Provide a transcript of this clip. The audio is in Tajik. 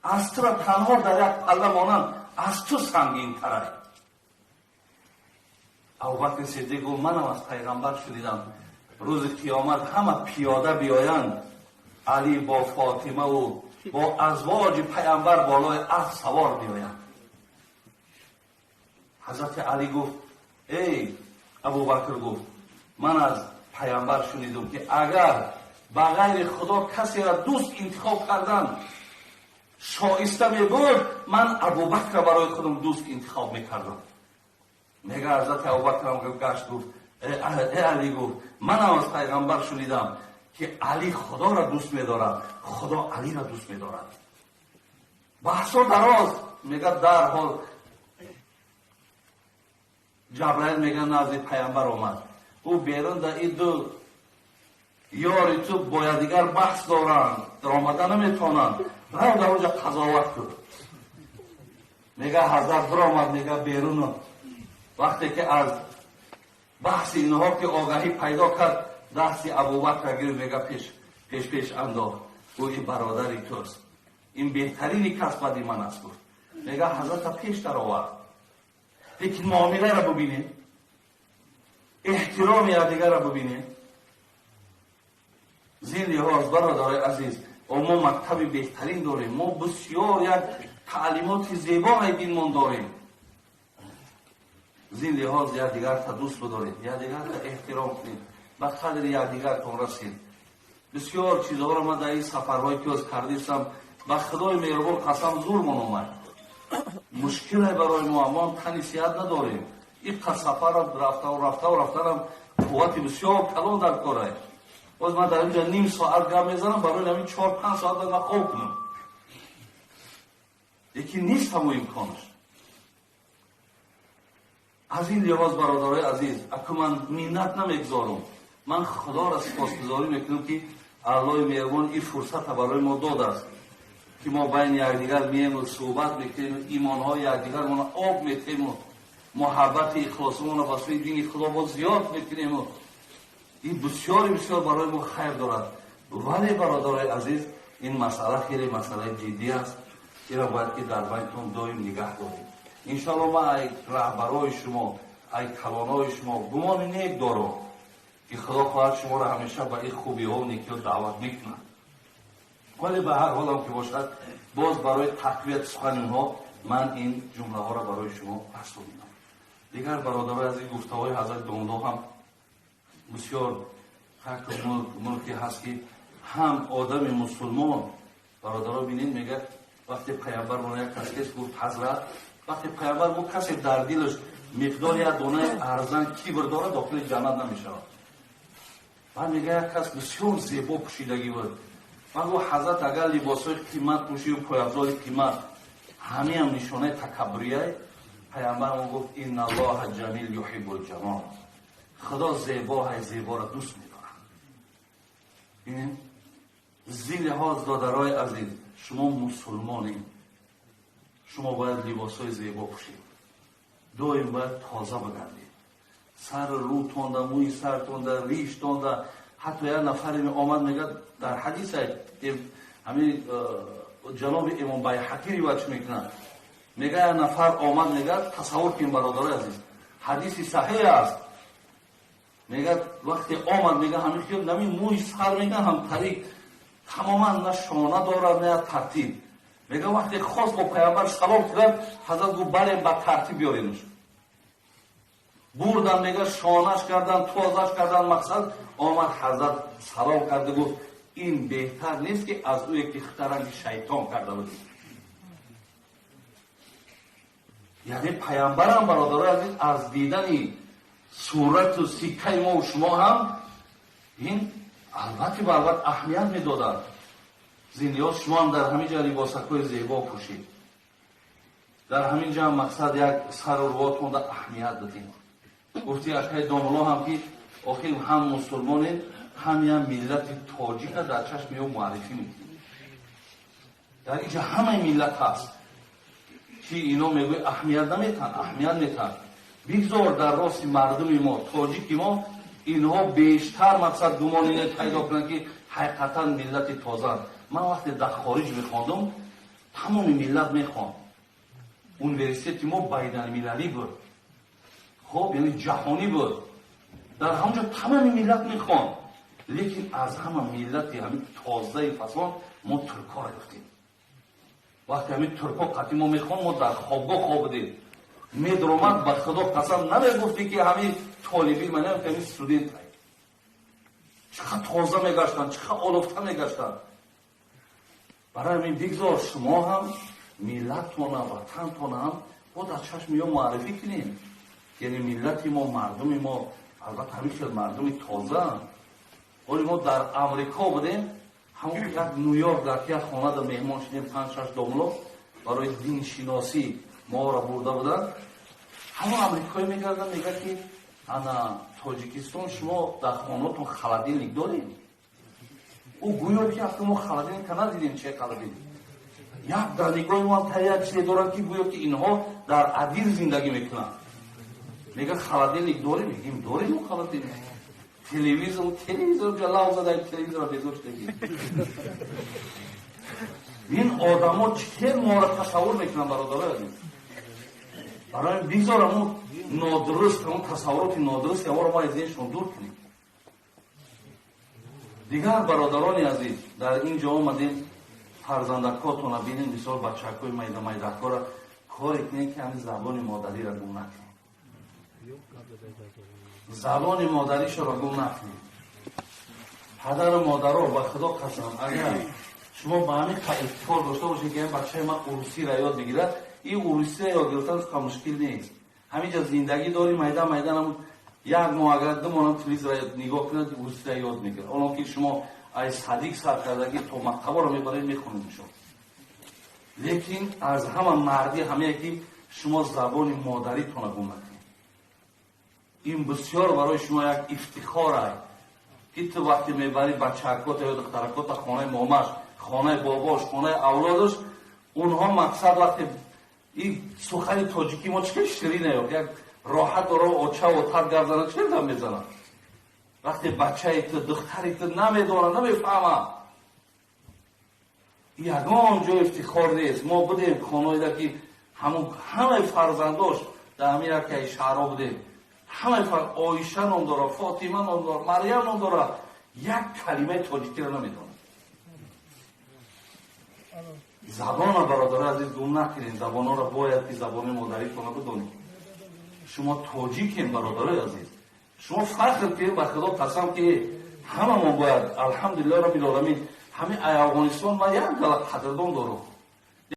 Аз тура танҳо дар як палла монанд, аз ту сангинтарай. Абубакр Сиддиқ гуфт: манам аз пайғамбар шунидам, рӯзи қиёмат ҳама пиёда биёянд, Али бо Фотимаву бо азвоҷи пайғамбар болои асп савор биёянд. Ҳазрати Али гуфт: эй Абубакр, гуфт, ман аз пайғамбар шунидам, ки агар ба ғайри Худо касеро дӯст интихоб кардан шоиста мебуд, ман Абубакрро барои худам дӯст интихоб мекардам. Мега, ҳазрати Абубакрам гашт, гуфт: э Али, гуфт, манам аз пайғамбар шунидам, ки Али Худоро дӯст медорад, Худо Алиро дӯст медорад. Баҳсо дароз. Мега, дарҳол Ҷабраил, мега, назди пайғамбар омад. Ӯ берун да и ду ёри ту бо якдигар баҳс доранд, даромада наметавонанд, рав, дар онҷа қазоват кун. Мега, ҳазрат биромад, мега, беруну вақте ки аз баҳси инҳо ки огаҳӣ пайдо кард, дасти Абубакра гирифт, мега, пеш пеш пеш андохт, гуфт: ин бародари туст, ин беҳтарини кас баъди ман аст, гуфт. Мега, ҳазрата пеш даровард. Лекин муомиларо бубинед, эҳтироми якдигарро бубинед. Зин лиҳоз, бародарои азиз, мо мактаби беҳтарин дорем, мо бисёр як таълимоти зебои динмон дорем. Зин лиҳоз якдигарта дӯст бидоред, якдигарта эҳтиром кунед, ба қадри якдигартон расед. Бисёр чизҳоро ман дар ин сафарҳое ки оз кардистам, ба Худои меҳрубон қасам, зурмон омад, мушкиле барои мо, мо тани сиҳат надорем. Иққа сафарро рафтаву рафтаву рафтанам қуввати бисёр калон дар корае. Боз ман дар инҷа ним соат гап мезанам, барои ҳамин 4-5 соат бояд ман хоб кунам, лекин нест ҳамо имконаш. Аз ин лиҳоз, бародарои азиз, аку ман миннат намегузорам, ман Худоро сипосгузорӣ мекунам, ки Аллоҳи меҳрубон ин фурсата барои мо додааст, ки мо байни якдигар меему, суҳбат мекунем, имонҳои якдигармона об метему, муҳаббати ихлосимонро ба сӯи дини Худо боз зиёд мекунему. Ин бисёри бисёр барои мо хайр дорад. Вале, бародарои азиз, ин масъала хеле масъалаи ҷиддӣ аст, инро бояд ки дар байнтон доим нигаҳ дорем. Иншоалло, ман ай раҳбарои шумо, ай калонои шумо гумони нек дорам, ки Худо хоҳад, шуморо ҳамеша ба ин хубиҳо некиҳо даъват мекунад. Вале ба ҳар ҳолам ки бошад, боз барои тақвияти сухани онҳо ман ин ҷумлаҳоро барои шумо расонидам. Дигар, бародарои аз ин гуфтаҳои ҳазрати домло ҳам бисёр ҳақ мулке ҳаст, ки ҳам одами мусулмон, бародаро, бинед, мегӯяд, вақте пайғамбар бо як кас кес гуфт, ҳазрат, вақте пайғамбар гуфт, касе дар дилаш миқдори як донаи арзан кибр дорад, дохили ҷаннат намешавад. Баъд мега, як кас бисёр зебо пӯшидагӣ буд. Баъд гуфт: ҳазрат, агар либосҳои қимат пӯшию пойафзоли қимат, ҳамиам нишонаи такаббурияй? Пайғамбар гуфт: инналлоҳа ҷамил юҳиббул ҷамол. Худо зебоҳай, зеборо дӯст медорад. Зин лиҳоз, додарои азиз, шумо мусулмонед, шумо бояд либосҳои зебо пӯшед, доим бояд тоза бигардед, сар рӯтонда, мӯи сартонда, риштонда. Ҳатто як нафаре омад, мегӯяд, дар ҳадиса ҳамин ҷаноби имом Байҳақӣ ривоят мекунад, мега, як нафар омад, мегӯяд, тасаввур кунед, бародарои азиз, ҳадиси саҳеҳ аст, мегӯяд, вақте омад, мега, ҳамин хел нами мӯи сар, мега, ҳам тарик тамоман, на шона дорад, на тартиб. Мега, вақте хост бо пайғамбар салом кунад, ҳазрат гуфт: барем, ба тартиб биёренаш. Бурдан, мега, шонаш кардан, тозаш кардан. Мақсад, омад, ҳазрат салом карда гуфт: ин беҳтар нест, ки аз ӯе ки хитаранги шайтон карда буд? Яъне пайғамбарам, бародарои азиз, аз дидани сурату сиккаи мову шумо ҳам ин албатта ба албат аҳамият медоданд. Зиндиёт, шумо ҳам дар ҳамин ҷа либосакҳои зебо пӯшид, дар ҳамин ҷа мақсад як сару рӯотонда аҳамият додем. Гуфти акаи домуло ҳам, ки охир ҳам мусулмонем, ҳам як миллати тоҷика дар чашми ё муаррифӣ мекунем. Дар инҷа ҳамаи миллат ҳаст, ки ино мегӯяд, аҳамият наметаҳанд, аҳамият метаҳанд. Бигзор дар рости мардуми мо, тоҷики мо, инҳо бештар мақсад гумони пайдо кунанд, ки ҳақиқатан миллати тозаанд. Ман вақте дар хориҷ мехондум, Тамоми миллат мехонд. Университети мо байналмилалӣ буд, хоб, яъне ҷаҳонӣ буд. Дар ҳамонҷо тамоми миллат мехонд, лекин аз ҳама миллати ҳамин тозаи фасон мо туркҳоро ёфтем. Вақте ҳамин туркҳо қатъи мо мехонд, мо дар хобгоҳ хоб будем. Медромад, ба Худо қасам, намегуфтӣ, ки ҳамин толиби манам, ҳамин студент. Чӣ қадр тоза мегаштанд, чӣ қадр олуфта мегаштанд. Барои ҳамин бигзор шумо ҳам миллаттона, ватантона ҳам бо дар чашми ё муаррифӣ кунем. Яъне миллати мо, мардуми мо албатта ҳамин хел мардуми тозаанд. Оли мо дар Амрико будем, ҳамон як Ню-Йорк дар як хонада меҳмон шудем, панҷ шаш домло барои диншиносӣ моро бурда буданд. Ҳамон амрикоӣ мегардад, мегӯяд, ки ана Тоҷикистон, шумо дар хонаотон холодильник доред? Ӯ гӯё ки афто мо холодильника надидем, че холодильник. Як дар нигоҳи мо ҳам як чизе доранд, ки гӯё ки инҳо дар адир зиндагӣ мекунанд. Мегӯяд: «Холодильник дорем?» Мегӯем: «Дорем мо холодильник». Телевизор, телевизор ҷалав зада, телевизорро безор шудагӣ. Ин одамо чӣ хел моро тасаввур мекунанд, бародарои азиз? Барои бигзор ҳамун нодуруст, ҳамун тасаввуроти нодурусти ҳаморо мо аз зеҳншон дур кунем. Дигар, бародарони азиз, дар ин ҷо омадем, фарзандакотона бинем, мисол бачакҳои майда майдакҳоро коре кунем, ки ҳамин забони модариро гум накунем, забони модаришро гум накунем. Падару модаро, ба Худо қасам, агар шумо ба ҳамин ифтихор дошта бошед, ки бачаи ман урусиро ёд бигирад, ин урусиро ёд гирифтан қа мушкил нест. Ҳаминҷа зиндагӣ дорӣ, майда майда як моҳ, агар 2 моҳ телевизорро нигоҳ кунад, урусиро ёд мегирад. Оно ки шумо аз садик сар кардагӣ то мактабаро мебаред, мехонед шумо. Лекин аз ҳама мардӣ ҳамее, ки шумо забони модаритонро гум накунед. Ин бисёр барои шумо як ифтихор аст, ки ту вақте мебарӣ бачаакота ё духтаракота хонаи момаш, хонаи бобош, хонаи авлодаш, онҳо мақсад вақте ин сухани тоҷикӣ мо чӣ ширина, як роҳат дора, оча отат гап зана, чӣ гап мезанад. Вақте бачаи ту, духтари ту намедонад, намефаҳмад, ягон ҷой ифтихор нест. Мо будем хонаида, ки ҳамун ҳамаи фарзандош, дар ҳамин якаи шаҳрҳо будем, ҳамаи Оиша ном дора, Фотима ном дора, Марьям ном дора, як калимаи тоҷикиро намедонад. Забона, бародари азиз, гум накунед. Забонҳоро бояд ки забони модаритонро бидонед. Шумо тоҷикем, бародарои азиз, шумо фахр кунед. Ба Худо қасам, ки ҳамамон бояд, алҳамдулиллоҳ роббил оламин. Ҳамин ай Афғонистон ман як гала қадрдон дорам.